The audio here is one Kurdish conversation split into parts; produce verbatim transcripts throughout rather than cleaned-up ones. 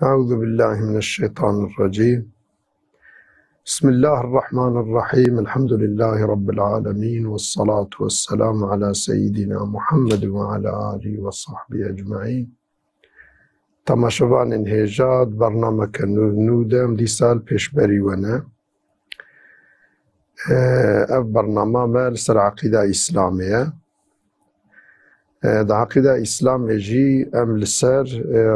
أعوذ بالله من الشيطان الرجيم. بسم الله الرحمن الرحيم. الحمد لله رب العالمين، والصلاة والسلام على سيدنا محمد وعلى آله وصحبه أجمعين. Temaşevanên hêja, di bernameke nû, nû de em dîsa li pêşberî we ne. Ev bernama me li ser eqîda Îslamê ye. Di eqîda Îslamê jî em li ser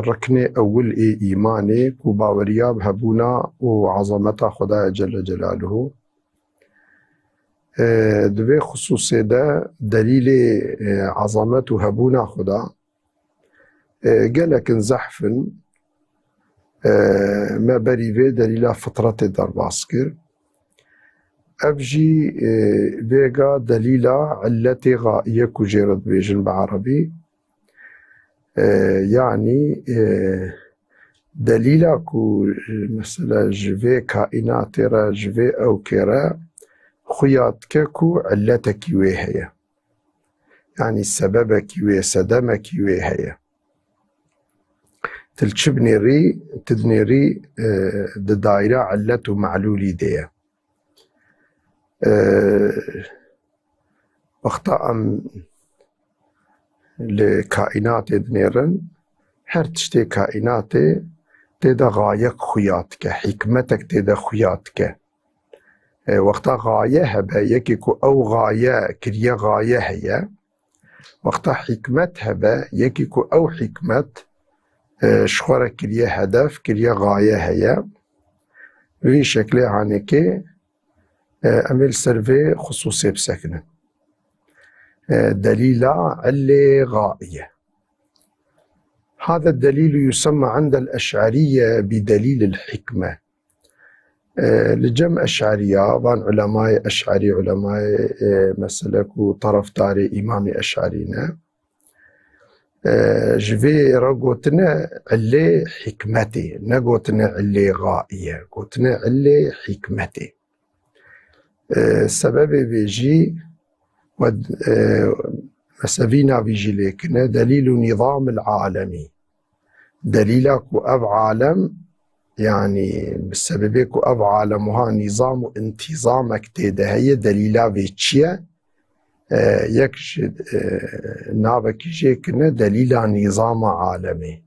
riknê ewil ê îmanê ku baweriya bi hebûna û ezameta Xwedayê Celle Celaluhu. Di vê xisûsê de delîlê ezamet û hebûna Xweda e, gelek in zehf in. E, me berî vê delîla fitretê derbas kir. Ev jî, e, vêga delîla illetê xaiye ku jê re dibêjin bi erebî. E, yanî, e, delîla ku, e, mesela ji vê kaînatê re, ji vê ewkê re xuya dike ku illetekî wê heye. Yanî sebebekî wê, sedemekî wê heye. Tu li çi binêrî, tu dinêrî, e, di dayra illet û melûlî de ye. E, wexta em li kaînatê dinêrin, her tiştê kaînatê tê de xayek xuya dike, hikmetek tê de xuya dike. E, wexta xaye hebe, yekê ku ew xaye kiriye xaye heye, wexta hikmet hebe, yekî ku ew hikmet, e, ji xwe re kiriye hedef, kiriye xaye heye. Vî şeklê hanekê, e, em ê li ser vê xisûsê bisekinin. E, delîla illê xaiye. هذا الدليل يسمى عند الأشعرية بدليل الحكمة. E, li cem eş'eriya, van ulemayê eş'erî, ulemayê, e, mesele ku tarafdarê îmamê eş'erî ne, e, ji vê re gotine ilê hikmetê, ne gotine ilê xaiye, gotine ilê hikmetê. E, sebebê vê jî we, e, mesevîna vî jî lêkine, delîlu nîzamil alemî. Delîla ku ev alem, yanî bi sebebê ku ev alem wiha nîzam û întîzamek tê de heye, delîla vê çi ye? E, yek ji, e, navekî jê kirine delîla nîzama alemê.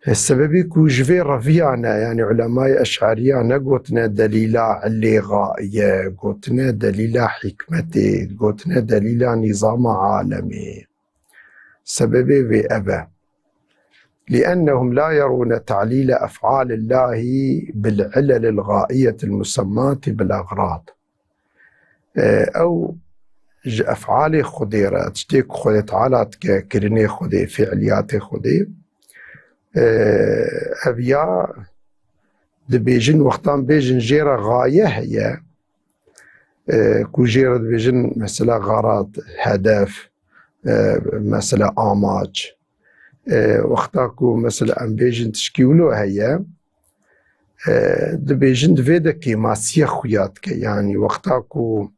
E, sebebê ku ji vê reviyane, yanî ulemayê eş'eriya negotine delîla ilê xaiye, gotine delîla hikmetê, gotine delîla nîzama alemê. Sebebê vê ev e. لأنهم لا يرون تعليل أفعال الله بالعلل الغائية المسماة بالأغراض. E, ew ji ef'alê Xwedê re, tiştê ku Xwedê Teala dike, kirinê Xwedê, fiiliyatê Xwedê, e, ev ya dibêjin, wextan bêjin jê re xaye heye, e, ku jê re dibêjin mesela xerad, hedef, e, mesela amac. E, wexta ku mesela em bêjin tişkî wilo heye, e, dibêjin di vê de kêmasiye xuya dike. Yanî wexta ku,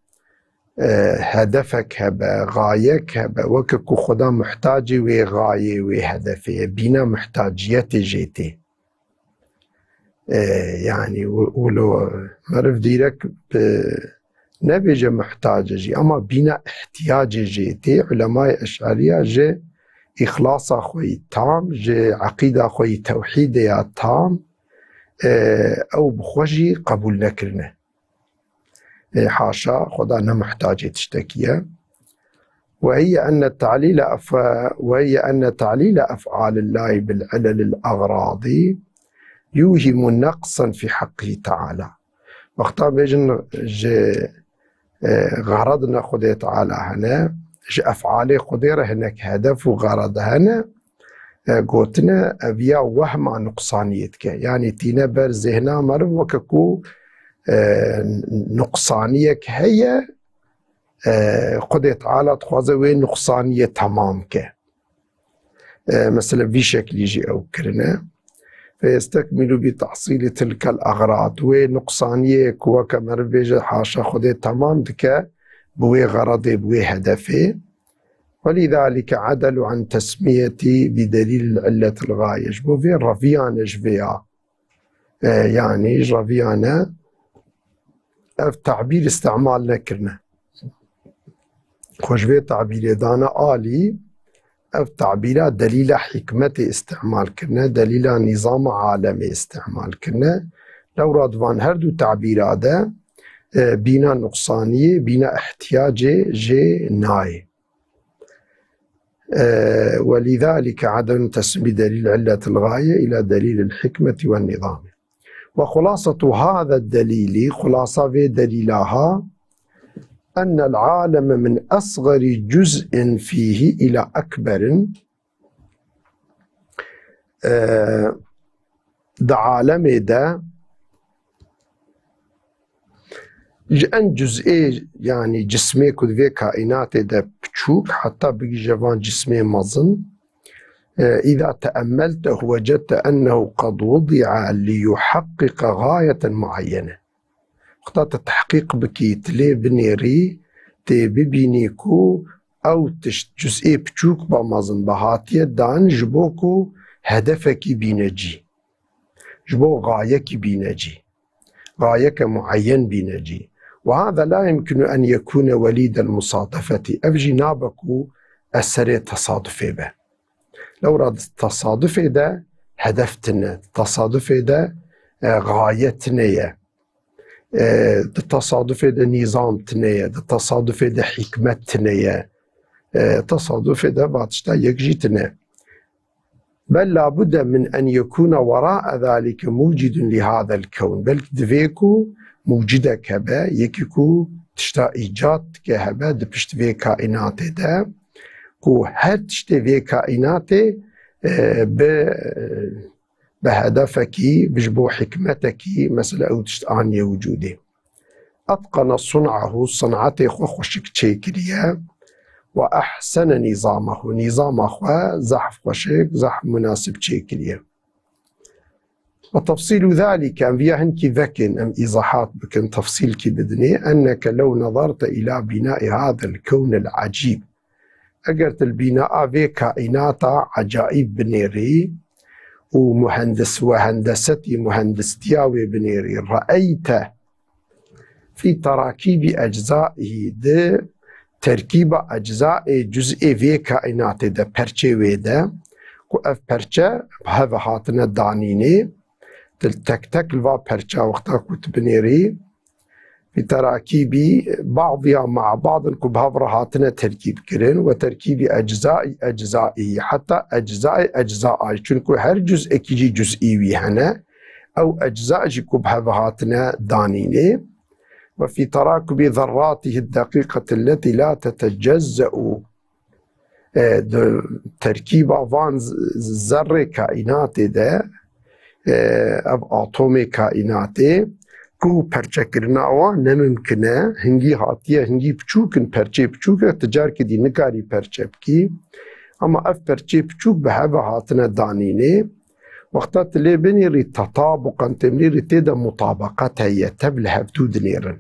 e, hedefek hebe, xayek hebe, weke ku Xweda muhtacê wê xayê, wê hedefê ye, bîna muhtaciyetê jê tê. E, yanî wi-, wilo meriv dîrek bi nebêje muhtac e jî, ama bîna ihtiyacê jê tê. Ulemayê eş'eriya ji îxlasa xwe yî tam, ji eqîda xwe yî tewhîdê ya tam, e, ew bi xwe jî qebûl nekirine. E, haşa, Xweda ne muhtacê tiştekî ye. وهي أن تعليل أف-، وهي أن تعليل أفعال الله بالعلل الأغراض يوهم نقصا في حقه تعالى. Wexta bêjin ji, e, xeredine Xwedê Teala hene, ji ef'alê Xwedê re hinek hedef û xered hene, e, gotine ev ya wehma nuqsaniyê dike. Yanî tîne ber zêhna meriv weke ku, e, nuqsaniyek heye, e, Xwedê Teala dixwaze wê nuqsaniyê temam ke. E, mesela vî şeklî jî ew kirine. فيستكمل بتحصيل تلك الأغراض. Wê nuqsaniyê ku weke meriv bêje haşa Xwedê temam dike, bi wê xeredê, bi wê hedefê. ولذلك عدلوا عن تسمية بدليل العلة الغاية. Ji bo vê reviyane ji vê ya, e, yanî ji reviyane ev tabîr îstemal nekirine. Xwe ji vê tabîrê dane alî, ev tabîra delîla hikmetê îstemal kirine, delîla nîzama alemê îstemal kirine. Lewra di van her du tabîra de, e, bîna nuqsaniyê, bîna ihtiyacê jê nayê. E, ولذلك عدم تسمية دليل علة الغاية إلى دليل الحكمة والنظام. وخلاصة هذا الدليل، xulasa vê delîla ha, أن العالم من أصغر جزء فيه إلى أكبر. E, di alemê de ji en cüz'ê, yanî cismê ku di vê kaînatê de piçûk, heta bigihîje van cismê mezin, e, إذا تأملته وجدت أنه قد وضع ليحقق غاية معينة. Wexta tu tehqîq bikî, tu lê binêrî, tê bibînî ku ew tişt cüz'ê piçûk ba mezin ba hatiye dan ji bo ku hedefekî bîne cî. Ji bo gayekî bîne cî. Gayeke muayyen bîne cî. وهذا لا يمكن أن يكون وليد المصادفة. Ev jî nabe ku eserê tesadufê be. Lewra di tesadufê de hedef tine, di tesadufê de, e, gaye tine ye. E, di tesadufê de nîzam tine ye, di tesadufê de hikmet tine ye. E, tesadufê de va tişta yek jî tine. بل لابد من أن يكون وراء ذلك موجد لهذا الكون. Belkî divê ku mucidek hebe, yekî ku tişta îcad dike hebe di pişt vê kaînatê de, ku her tiştê vê kaînatê, e, bi, bi hedefekî, bi ji bo hikmetekî, mesela ew tişt aniye wicûdê. أتقن صنعه، sin'etê xwe xweşik çêkiriye. وأحسن نظامه، nîzama xwe zehf xweşik, zehf munasib çêkiriye. وتفصيل ذلك، em viya hinkî vekin, em îzahat bikin, tefsîlkî bidinê. أنك لو نظرت إلى بناء هذا الكون العجيب. Eger tu li bînaa vê kaînata ecaîb binêrî û muhendis we hendesetî muhendistiya wê binêrî, رأيت في تراكيب أجزائه، di terkîba eczaê cuz'ê vê kaînatê de, perçê wê de, ku ev perçe bi hev hatine danînê, tu tek tek li va perça wexta ku tu binêrî, في تراكيب بعضها مع بعض، ku bi hev re hatine terkîb kirin, وتركيب أجزاء أجزائه، heta eczaê eczaê, çunku her cuz'ekî jî cuz'î wî hene, ew ecza jî ku bi hev hatine danînê. وفي تراكب ذراته الدقيقة التي لا تتجزأ. E, di terkîba van z-, zerrê kaînatê de, e, ev atomê kaînatê ku perçekirina wan ne mimkin e, hingî hatiye, hingî piçûk in, perçê piçûk e, tu carkê dî nikarî perçe bikî. Ama ev perçê piçûk bi hev ve hatine danînê. Wexta tu lê binêrî tetabuqen, tu binêrî tê de mutabeqet heye, tev li hevdû dinêrin.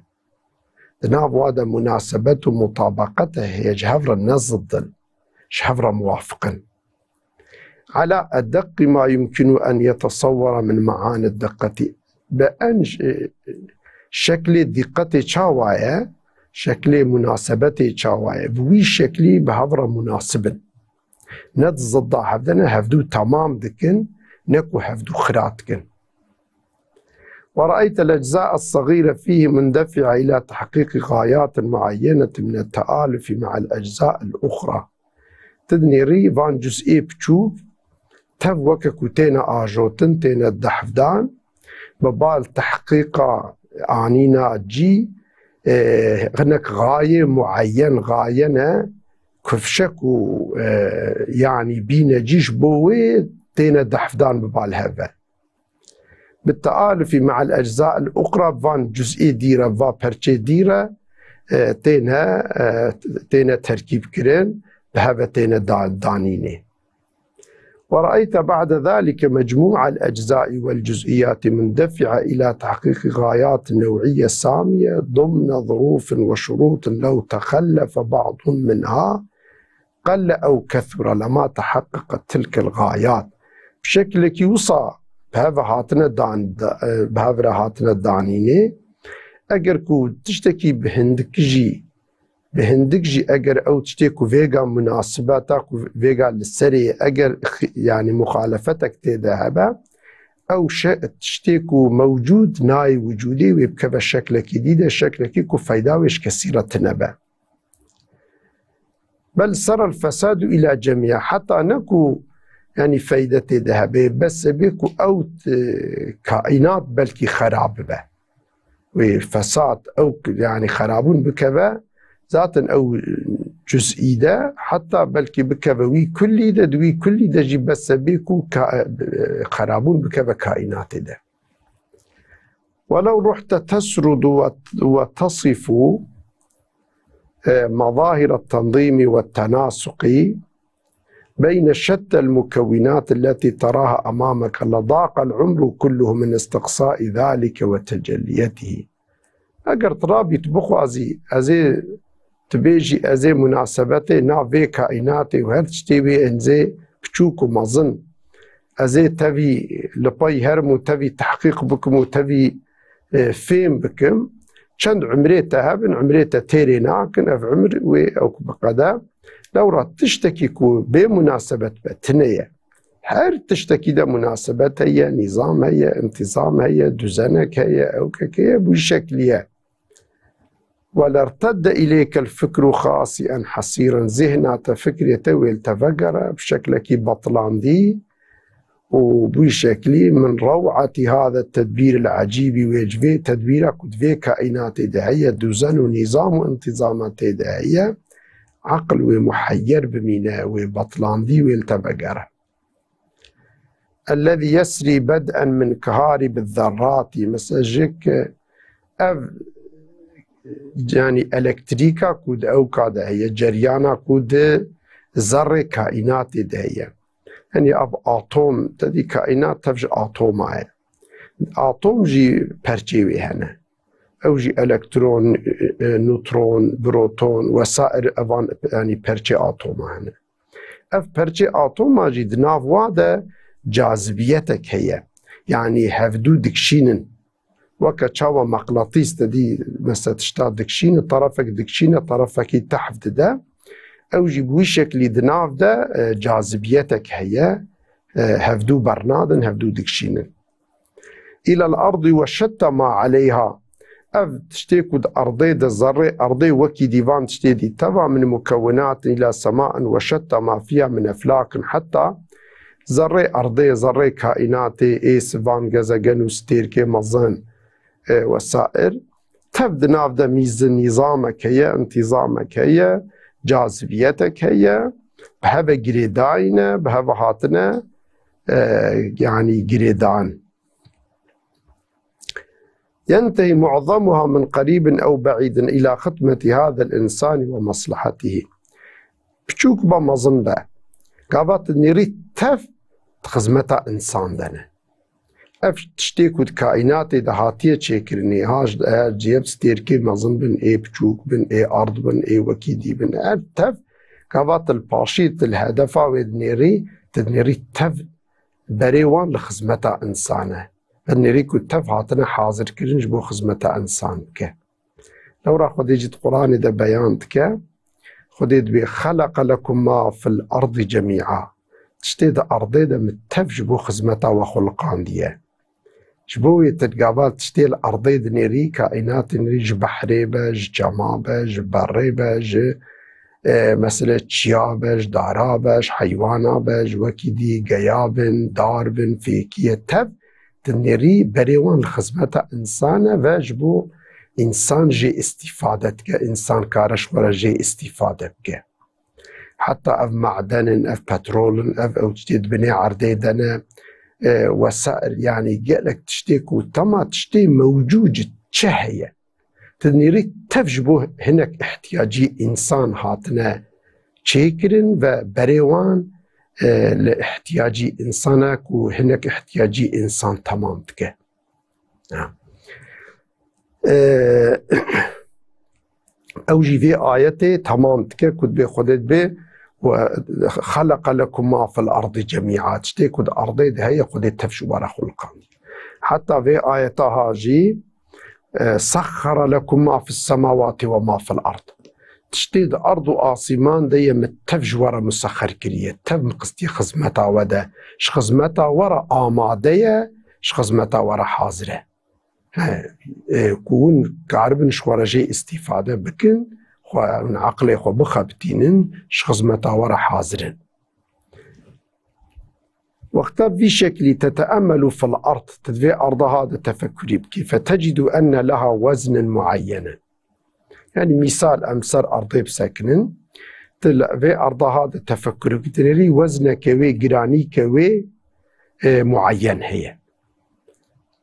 Di nav wa de munasebet û mutabeqete heye, ji hev re ne zidd in, ji hev re muwafiq in. على أدق ما يمكن أن يتصور من معاني الدقة. Bi en ş-, şeklê dîqetê çawa ye, şeklê munasebetê çawa ye, bi wî şeklî bi hev re munasib in. Ne di zidda hev de ne, hevdû temam dikin, ne ku hevdû xira dikin. ورأيت الأجزاء الصغيرة فيه مندفعة إلى تحقيق غايات معينة من التآلف مع الأجزاء الأخرى. Tu dinêrî van cuz'ê piçûk tev weke ku têne ajotin, têne dehvdan, bi bal tehqîqa anîna cî, e, hinek gayê muayyen, gaye ne, ku fişek û, e, yanî bîne cî ji bo wê têne dehvdan bi bal hev ve. بالتآلف مع الأجزاء الأخرى، van cuz'ê dîre, va perçê dîre, e, têne, e, têne terkîb kirin, bi hev ve têne da-, danînê. ورأيت بعد ذلك مجموع الأجزاء والجزئيات مندفعة إلى تحقيق غايات نوعية سامية ضمن ظروف وشروط لو تخلف بعض منها قل أو كثر لما تحققت تلك الغايات. Bi şeklekî wisa bi hev hatine dan-, da-, e, bi hev re hatine danînê. Eger ku tiştekî bi hindik jî, bi hindik jî eger ew tiştê ku vêga munasibeta ku vêga li serê ye, eger xi-, yanî muxalefetek tê de hebe, ew şe-, tiştê ku mewcûd nayê wicûdê wê bikeve şeklekî dî de, şeklekî ku feyda wê ji kesî re tine be. Bel serel fesadu ila cemîa, heta ne ku, yanî, feyde tê de hebe, bes ebe ku ew, e, kaînat belkî xerab bibe. Wê fesad, ew, yanî, xerabûn bikeve, zaten ew cuz'î de, heta belkî bikeve wî kullî de, di wî kullî de jî bes ebe ku ka-, e, xerabûn bikeve kaînatê de. ولو رحت تسرد وت-، وتصف، آه، مظاهر التنظيم والتناسق بين شتى المكونات التي تراها أمامك لضاق العمر كله من استقصاء ذلك وتجليته. Eger tu rabî tu bixwazî, ez ê tu bêjî, ez ê munasebetê nav vê kaînatê û her tiştê wê ên zê piçûk û mezin, ez ê tevî li pey herim û tevî tehqîq bikim û tevî, e, fêm bikim. Çend umrê te hebin, umrê te têrê nakin, ev umr wê ew ku biqede. Lewra tiştekî ku bê munasebet be, tine ye. Her tiştekî de munasebet heye, nîzam heye, intîzam heye, duzenek heye, ewkek heye, bi wî şeklî ye. ولارتد إليك الفكر خاسئا حسيرا. Zihna te, fikrê te wê li te vegere bi şeklekî betlandî û bi wî şeklî من روعة هذا التدبير العجيب, wê ji vê tedbîra ku di vê kaînatê de heye, duzen û nîzam û intîzama tê de heye, eql wê muheyyer bimîne, wê betlandî wê li te vegere. الذي يسري بدءا من كهارب الذرات. Mesela, ji ke ev, yanî, elektrîka ku di ewka de heye, ceryana ku di zerrê kaînatê de heye. Yanî, ev atom, te dî kaînat tev ji atoma ye. Atom jî perçê wê hene. Ew jî elektron, e, e, nutron, proton, wesair evan, yanî, perçê atoma hene. Ev perçê atoma jî di nav wa de cazibiyetek heye. Yanî hevdû dikişînin. Weke çawa meqnatîs te dî, mesela, tişta dikişîne, terefek dikişîne, terefekî tehf dide. Ew jî bi wî şeklî di nav de, e, cazibiyetek heye. E, hevdû bernadin, hevdû dikişînin. إلى الأرض وشتى ما عليها. Ev tiştê ku di erdê de, zerrê erdê wekî dî van tiştê dî teva من مكونات إلى سماء وشتى ما فيها من أفلاك, heta zerrê erdê, zerrê kaînatê, ê sivan, gezegen û stêrkê mezin, e, wesair. Tev di nav de mîzin nîzamek heye, intîzamek heye, cazibiyetek heye, bi heve girêdayî ne, bi heve hatine, e, yanî girêdan. ينتهي معظمها من قريب أو بعيد إلى خدمة هذا الإنسان ومصلحته. Piçûk be, mezin be, gava tu nêrî tev di xizmeta însan de ne. Ev tiştê ku di kaînatê de hatiye çêkirinê, ha ji, eher cihê bi stêrkê mezin bin, ê piçûk bin, ê erd bin, ê wekî dî bin, her tev gava tu li paşî, tu li hedefa wê dinêrî, tu dinêrî tev berê wan li xizmeta însan e. Bi nêrî ku tev hatine hazirkirin ji bo xizmeta însan bike. Lewra Xwedê jî di Quranê de beyan dike. Xwedê dibê, "خلق لكم ما في الأرض جميعا." Tiştê di erdê de min tev ji bo xizmeta we xuliqandiye. Ji bo wê tu gava tiştê li erdê dinêrî, kaînatê nêrî, ji behrê be, ji çema be, ji berê be, ji, e, mesele çiya be, ji dara be, ji heywana be, ji wekî dî geya bin, dar bin, fêkiye tev, tu nêrî berê wan li xizmeta însan e ve ji bo însan jê îstîfade dike, însan kare ji xwe re jê îstîfade bike. Heta ev maden in, ev petrol in, ev ew tiştê di binê erdê de ne, e, wesair, yanî gelek tiştê ku tema tiştê mewcûd ji çi heye. Tu dinêrî tev ji bo hinek ihtiyacî însan hatine çêkirin ve berê wan, e, li ihtiyacî însan e ku hinek ihtiyacî însan temam dike. Ha. E, ew jî vê ayetê temam dike ku dibê Xwedê dibê, خلق لكم ما في الأرض جميعا. Tiştê ku di erdê de heye, Xwedê tev ji we re xulqand. Heta vê ayeta ha jî, e, سخر لكم ما في السماوات وما في الأرض. Tiştê di erd û asîman de ye, min tev ji we re musexer kiriye. Tev min xistiye xizmeta we de. Ji xizmeta we re amade ye, ji xizmeta we re hazir e. He, e, ku hûn karibin ji xwe re jê îstîfade bikin, xwe, hûn eqlê xwe bixebitînin, ji xizmeta we re hazir in. Wexta vî şeklî تتأمل في الأرض, tu di vê erda ha de tefekkurî bikî, فتجد أن لها وزنا معينا. Yani mîsal, em ser erdê bisekinin, tu li vê erda ha de tefekkur bikî, tu dinêrî wezneke wê, giranîke wê, e, muayyen heye.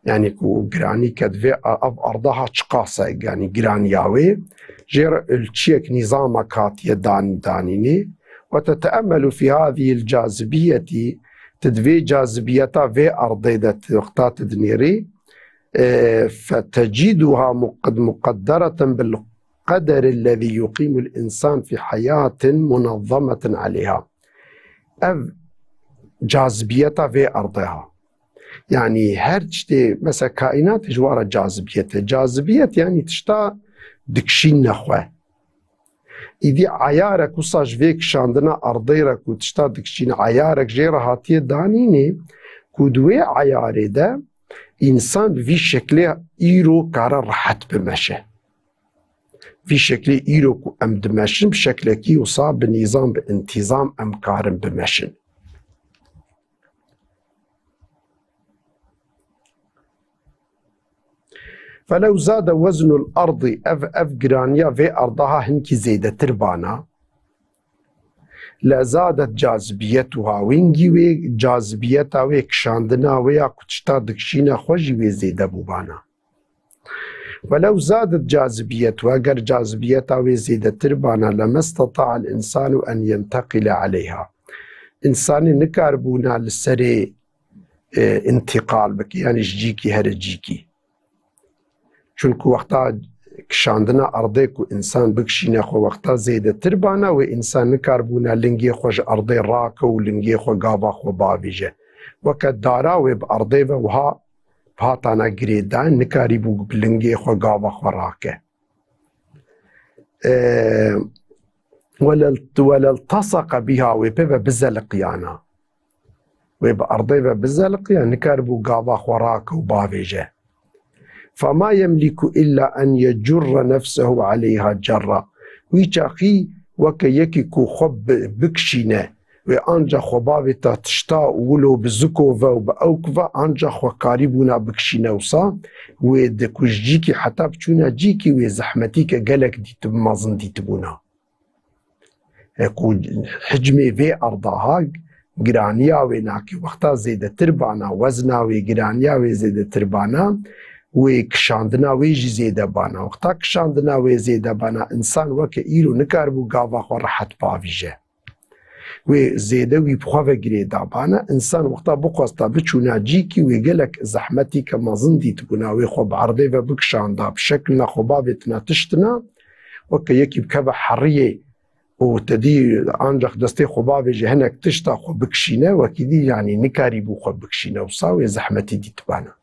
Yani ku giranî ke divê a-, ev erda ha çiqas e, yani giraniya wê, jê re ölçiyek, nîzamek hatiye dan-, danînê. وتتأمل في هذه الجاذبية, tu di vê cazibiyeta vê erdê de tu wexta tu dinêrî, e, فتجدها مقد-، مقدرة بالقدر الذي يقيم الإنسان في حياة منظمة عليها. Ev cazibiyeta vê erdê ha. Yani her tiştê, mesela kaînatê ji wa re cazibiyet e. Cazibiyet yani tişta dikişîne xwe. Îdî eyarek wisa ji vê kişandina erdê re ku tişta dikişîne, eyarek jê re hatiye danînê ku di wê eyarê de însan bi vî şeklê îro kare rehet bimeşe. Vî şeklê îro ku em dimeşin, bi şeklekî wisa bi nîzam, bi întîzam em karin bimeşin. فلو زاد وزن الأرض, ev, ev giraniya vê erda ha hinkî zêdetir bana, لزادت جاذبيتها, wingî wê cazibiyeta wê, kişandina wê ya ku tişta dikişîne xwe jî wê zêde bûbana. ولو زادت جاذبيتها, eger cazibiyeta wê zêdetir bana, لما استطاع الإنسان أن ينتقل عليها. Însanê nikaribûna li serê, e, întîqal bike, yani ji cîkî here cîkî. Çunku wexta kişandina erdê ku însan bikişîne xwe wexta zêdetir bana, wê însan nikaribûna lingê xwe ji erdê rake û lingê xwe gava xwe bavêje. Weke dara wê bi erdê ve wiha hatana girêdan, nikarîbû bi lingê xwe gava xwe rake. E, ولل-، ولالتصق بها, wê pê ve bizeliqiyana. Wê bi erdê ve bizeliqiya, nikaribû gava xwe rake û bavêje. فما يملك إلا أن يجر نفسه عليها جرا. Wî çaxî weke yekî ku xwe bi-, bikişîne, wê ancax xwe bavêta tişta û wilo bi zikov ve û bi ewk ve ancax xwe karîbûna bikişîne wisa, wê di ku ji cîkî heta biçûna cîkî wê zehmetîke gelek dîtibi, mezin dîtibûna. E, ku hicmê vê erda ha, giraniya wê nakê wexta zêdetir bana, wezna wê, giraniya wê zêdetir bana, wê kişandina wê jî zêde bana. Wexta kişandina wê zêde bana, însan weke îro nikaribû gava xwe rehet bavîje. Wê zêde wî bi xwe ve girê dabana, însan wexta bixwesta biçûna cîkî, wê gelek zehmetîke mezin dîtibûna, wê xwe bi erdê ve bikişanda, bi şekilna xwe bavêtina tiştina, weke yekî bikeve heriyê û te dî ancax destê xwe bavêje hinek tişta xwe bikişîne, wekî dî, yanî nikarîbû xwe bikişîne, wisa wê zehmetî dîtibana.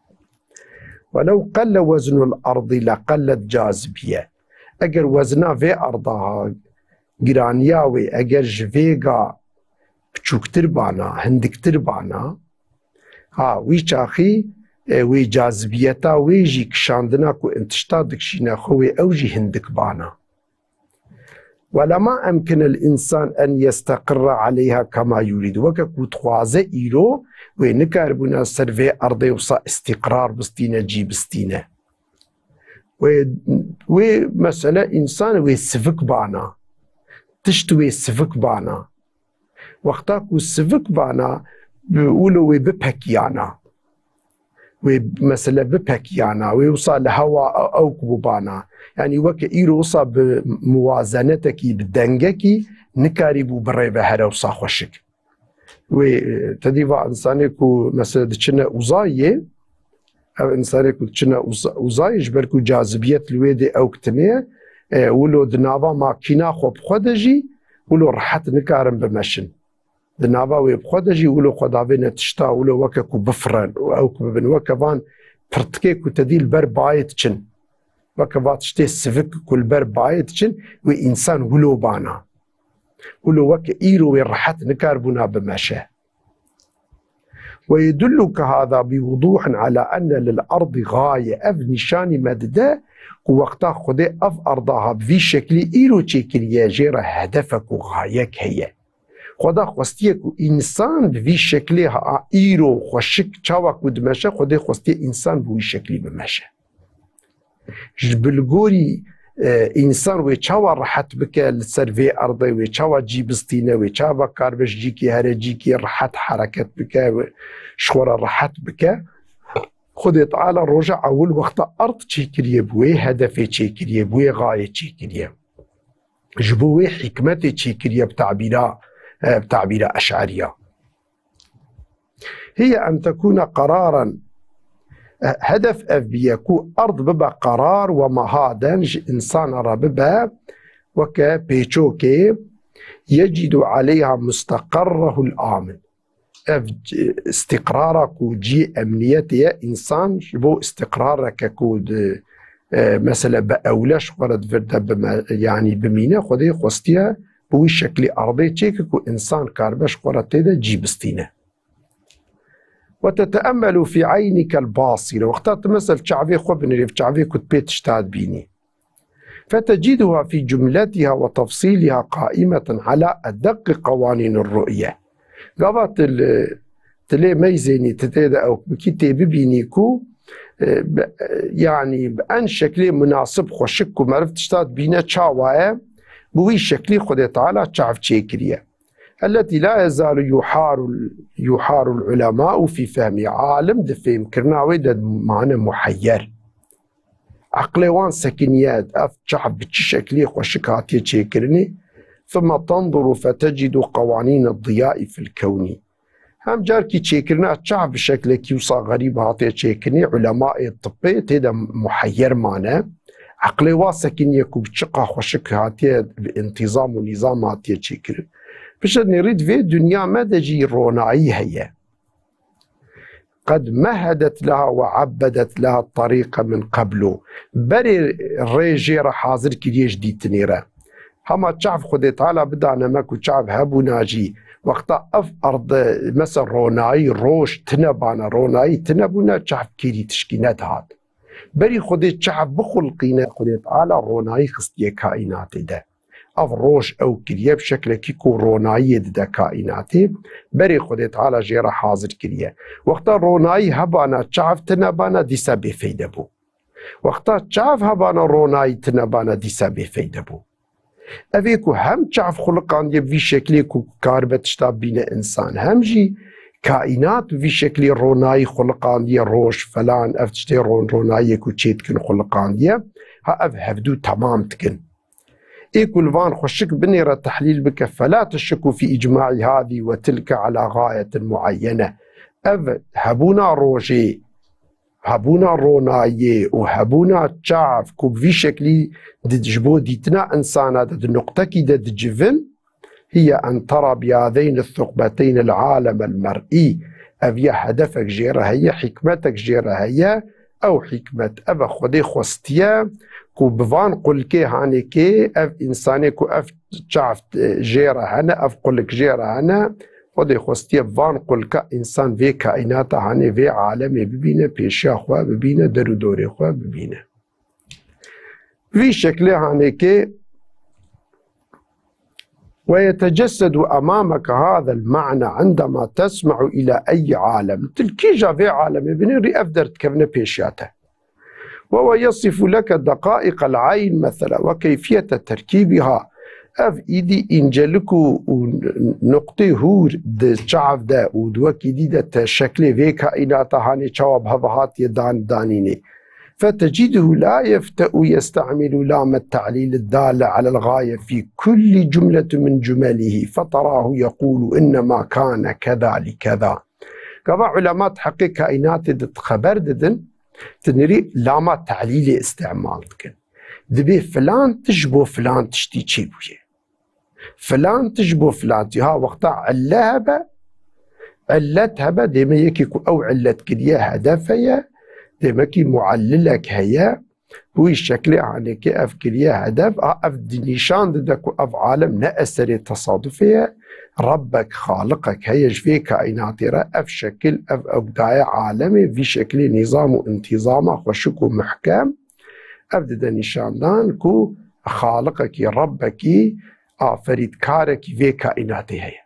ولو قل وزن الأرض لقلت جاذبية. Eger wezna vê erda ha, giraniya wê, eger ji vêga biçûktir bana, hindiktir bana, ha, wî çaxî, e, wê cazibiyeta wê jî kişandina ku in tişta dikişîne xwe wê ew jî hindik bana. ولما أمكن الإنسان أن يستقر عليها كما يريد. Weke ku dixwaze îro, wê nikaribûna ser vê erdê wisa îstîqrar bistîne, cî bistîne. Wê, wê mesele însan wê sivik bana. Tişt wê sivik bana. Wexta ku sivik bana, wilo wê bipekiyana. Wê mesele bipekiyana, wê wisa li hewa ew, ewk bûbana. Yanî weke îro wisa bi muwazenetekî, bi dengekî nikarîbû bi rê ve here wisa xweşik. Wê, e, te dî va însanê ku mesele diçine uzayê, ev însanê ku diçine uza-, uzayê, ji ber ku cazibiyet li wê dê ewk tine ye, e, wilo di nava makîna xwe bi xwe de jî, wilo rehet nikarin bimeşin. Di nava wê bi xwe de jî wilo xwe davêne tişta, wilo weke ku bifiren û ew ku bibin weke van pirtikê ku te dî li ber bayê diçin. Weke va tiştê sivik ku li ber bayê diçin, wê însan wilo bana. Wilo weke îro wê rehet nikarbûna bimeşe. ويدلك هذا بوضوح على أن للأرض غاية. Ev nîşanî me dide ku wexta Xwedê ev erda ha bi vî şeklî îro çêkiriye, jê re hedefek û gayek heye. Xweda xwestiye ku însan bi vî şeklê ha îro xweşik çawa ku dimeşe, Xwedê xwestiye însan bi wî şeklî bimeşe. Ji bilgorî, e, însan wê çawa rehet bike li ser vê erdê, wê çawa cî bistîne, wê çawa karbe ji cîkê here cîkê rehet hereket bike, wê ji xwe re rehet bike. Xwedê Teala roja ewil wexta erd çêkiriye, bi wê hedefê çêkiriye, bi wê gayê çêkiriye. Ji bo wê hikmetê çêkiriye bi tabîra, e, bi tabîra eş'eriya. هي أن تكون قرارا. Hedef ev biye ku erd bibe qerar we mehaden ji însana re bibe weke pêçokê يجد عليها مستقره الآمن. Ev c-, îstîqrara ku cî emniyetê ye, însan ji bo îstîqrareke ku di, e, mesele bi ewle ji xwe re di vir de bime-, yanî bimîne, Xwedê xwestiye bi wî şeklî erdê çêke ku însan karibe ji xwe re tê de cî bistîne. وتتأمل في عينك الباصرة. Wexta tu mesel çavê xwe binêrî, çavê ku tu pê tişta dibînî. فتجدها في جملتها وتفصيلها قائمة على أدق قوانين الرؤية. Gava tu li, tu lê meyzênî, tu tê de ew bikî tê bibînî ku, e, bi, e, yanî bi en şeklê munasib xweşik ku meriv tişta dibîne çawa ye, bi wî şeklî Xwedê Teala çav çêkiriye. التي لا يزال يحار، يحار العلماء في فهمها. Alim di fêmkirina wê de mane muheyyer. Eqlê wan sekiniye, ev çav bi çi şeklî xweşik hatiye çêkirinê. ثم تنظر فتجد قوانين الضياء في الكون. Hem carkî çêkirina çav bi şeklekî wisa xerîb hatiye çêkirinê, ulemayê tibbê tê de muheyyer mane. Eqlê wa sekiniye ku bi çiqa xweşik hatiye, bi întîzam û nîzam hatiye çêkirin. Piştre nêrî di vê dinya me de jî ronayî heye. قد مهدت لها وعبدت لها الطريق من قبل. Berê rê jê re hazir kiriye ji dîtinê re. Hema çav Xwedê Teala bidane me ku çav hebûna jî, wexta ev erd, mesela ronayî, roj tine bana, ronayî tine bûna, çav kêrî tişkî nedihat. Berî Xwedê çav bixulqîne, Xwedê Teala ronayî xistiye kaînatê de. Ev roj ew kiriye bi şeklekî ku ronayiyê dide kaînatê, berê Xwedê Teala jê re hazir kiriye. Wexta ronayî hebana, çav tine bana, dîsa bêfeyde bû. Wexta çav hebana, ronayî tine bana, dîsa bêfeyde bû. Ev ê ku hem çav xuliqandiye bi vî şeklê ku karibe tişta bîne însan, hem jî kaînat bi vî şeklê ronayî xuliqandiye, roj, felan, ev tiştê ron-, ronayiyê ku çê dikin xuliqandiye, ha ev hevdû temam dikin. Ê ku li van xweşik binêre tehlîl bike, فلا تشك في إجماع هذه وتلك على غاية معينة. Ev hebûna rojê, hebûna ronayê û hebûna çav ku bi vî şeklî di, ji bo dîtina însana de di nuqtekî de dicivin, هي أن ترى بهذين الثقبتين العالم المرئي. Ev ya hedefek jê re heye, hikmetek jê re heye. Ew hikmet, ev e Xwedê xwestiye ku bi van qulkê hanê kê ev însanê ku ev çav, e, jê re hene, ev qulik jê re hene, Xwedê xwestiye bi van qulka însan vê kaînata hanê, vê alemê bibîne, pêşiya xwe bibîne, der û dorê xwe bibîne. Vî şeklê hanê kê ويتجسد أمامك هذا المعنى عندما تسمع إلى أي عالم. Tu li kîja vê alemê binêrî, ev derdikevine pêşiya te. وهو يصف لك دقائق العين مثلا وكيفية تركيبها. Ev îdî încelik û, û nuqtê hûr di çav de û di wekî dî de te şeklê vê kaînata hanê çawa bi hev hatiye dan-, danînê. فتجده لا يفتأ يستعمل لام التعليل الدالة على الغاية في كل جملة من جمله، فتراه يقول: إنما كان كذا لكذا. Gava ulema di heqê kaînatê de xeber didin, tinirî lama te'lîlê îstîmal dikin. Dibê filan tişt ji bo filan tiştî çêbûye. Filan tij bo filan tij. Ha, wexta elle hebe, illet hebe, dême yekî ku ew illet kiriye hedef heye, dêmekî muellilek heye, bi wî şeklê hanekê ev kiriye hedef, a ev di nîşan dide ku ev alem ne eserê tesadufê ye, Rabbek, Xaliqek heye ji vê kaînatê re, ev şekil, ev ew daye alemê, vî şeklê nîzam û întîzama xweşik û muhkem, ev dide nîşandan ku Xaliqekî, Rabbekî, aferîdkarekî vê kaînatê heye.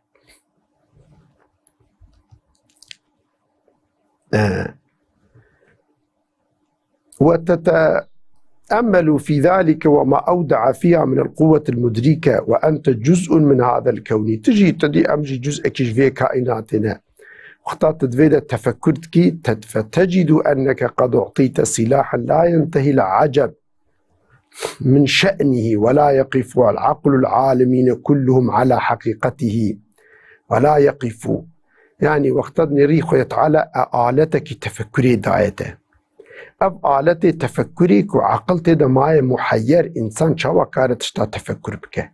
Eh, وتتأمل في ذلك وما أودع فيها من القوة المدركة وأنت جزء من هذا الكون. Tu jî, tu dî, em jî cuz'ekî ji vê kaînatê ne. Wexta tu di vê de tefekkur dikî, te-, فتجد أنك قد أعطيت سلاحا لا ينتهي العجب من شأنه ولا يقف العقل العالمين كلهم على حقيقته ولا يقف. Yani wexta dinêrî Xwedê Teala e aletekî tefekkurê daye te. Ev aletê tefekkurê ku aqil tê de maye muheyyer, însan çawa kare tişta tefekkur bike?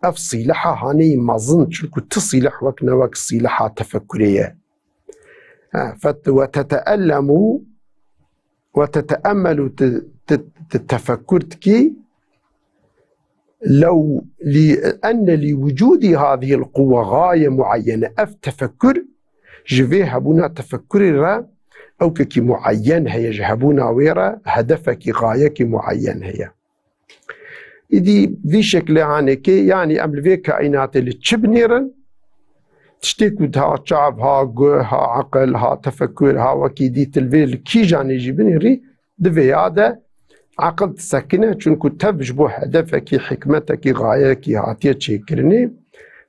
Ev sîleha haneyî mezin, çunku ti sîleh wek ne wek sîleha tefekkurê ye. Ha, fet-, وتتألم وتتأمل, tu, tu, tu tefekkur dikî, لو لأن لوجود هذه القوة غاية معينة. Ev tefekkur, ji vê hebûna tefekkurê re ewkekî muayyen heye, ji hebûna wê re hedefekî, gayekî muayyen heye. Îdî vî şeklê hanekê, yanî em li vê kaînatê li çi binêrin? Tiştê ku ha çav, ha guh, ha aqil, ha tefekkur, ha wekî dî, tu li vê li kîjanê jî binêrî, di vêya de aqil disekine, çunku tev ji bo hedefekî, hikmetekî, gayekî hatiye çêkirinê.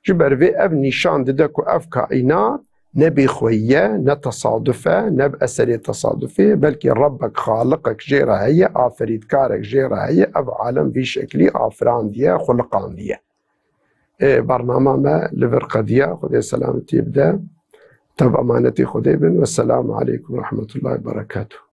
Ji ber vê ev nîşan dide ku ev kaînat ne bêxweyî ye, ne tesaduf e, ne bi eserê tesadufê ye, belkî Rebbek, Xaliqek jê re heye, aferîdkarek jê re heye, ev alem vî şeklî afirandiye, xuliqandiye. Ê, bernama me li vir qediya, Xwedê selametiyê bide. Tev emanetê Xwedê bin. Wesselamu aleykum ve rahmetullahi ve berekatuhu.